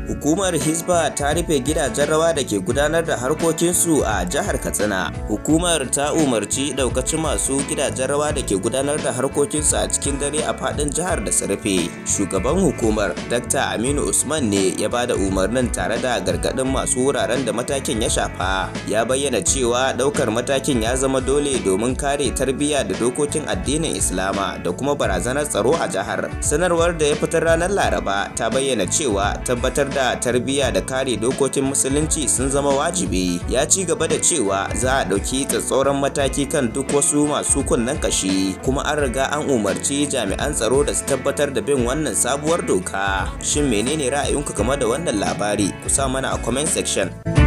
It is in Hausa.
Hukumar Hisba ta rufe gidajen rawa da ke gudanar da harkokinsu a jihar Katsina. Hukumar ta umarci daukacin masu gidajen rawa da ke gudanar da harkokinsu a cikin dare a fadin jihar da su rufe. Shugaban hukumar, Dr. Aminu Usman ne ya ba da umarnin tare da gargaɗin masu wuraren da matakin ya shafa. Ya bayyana cewa ɗaukar matakin ya zama dole domin kare tarbiyya da dokokin addinin Islama da kuma barazanar tsaro a jihar. Sanarwar da ya fitar ranar Laraba ta bayyana cewa tabbatar da tarbiyya da kare dokokin musulunci sun zama wajibi. Ya ci gaba da cewa za a ɗauki tsatsauran mataki kan duk wasu masu kunnen kashi, kuma an riga an umarci jami'an tsaro da su tabbatar da bin wannan sabuwar doka. Shin menene ra'ayinku game da wannan labari? Ku sa mana a comment section.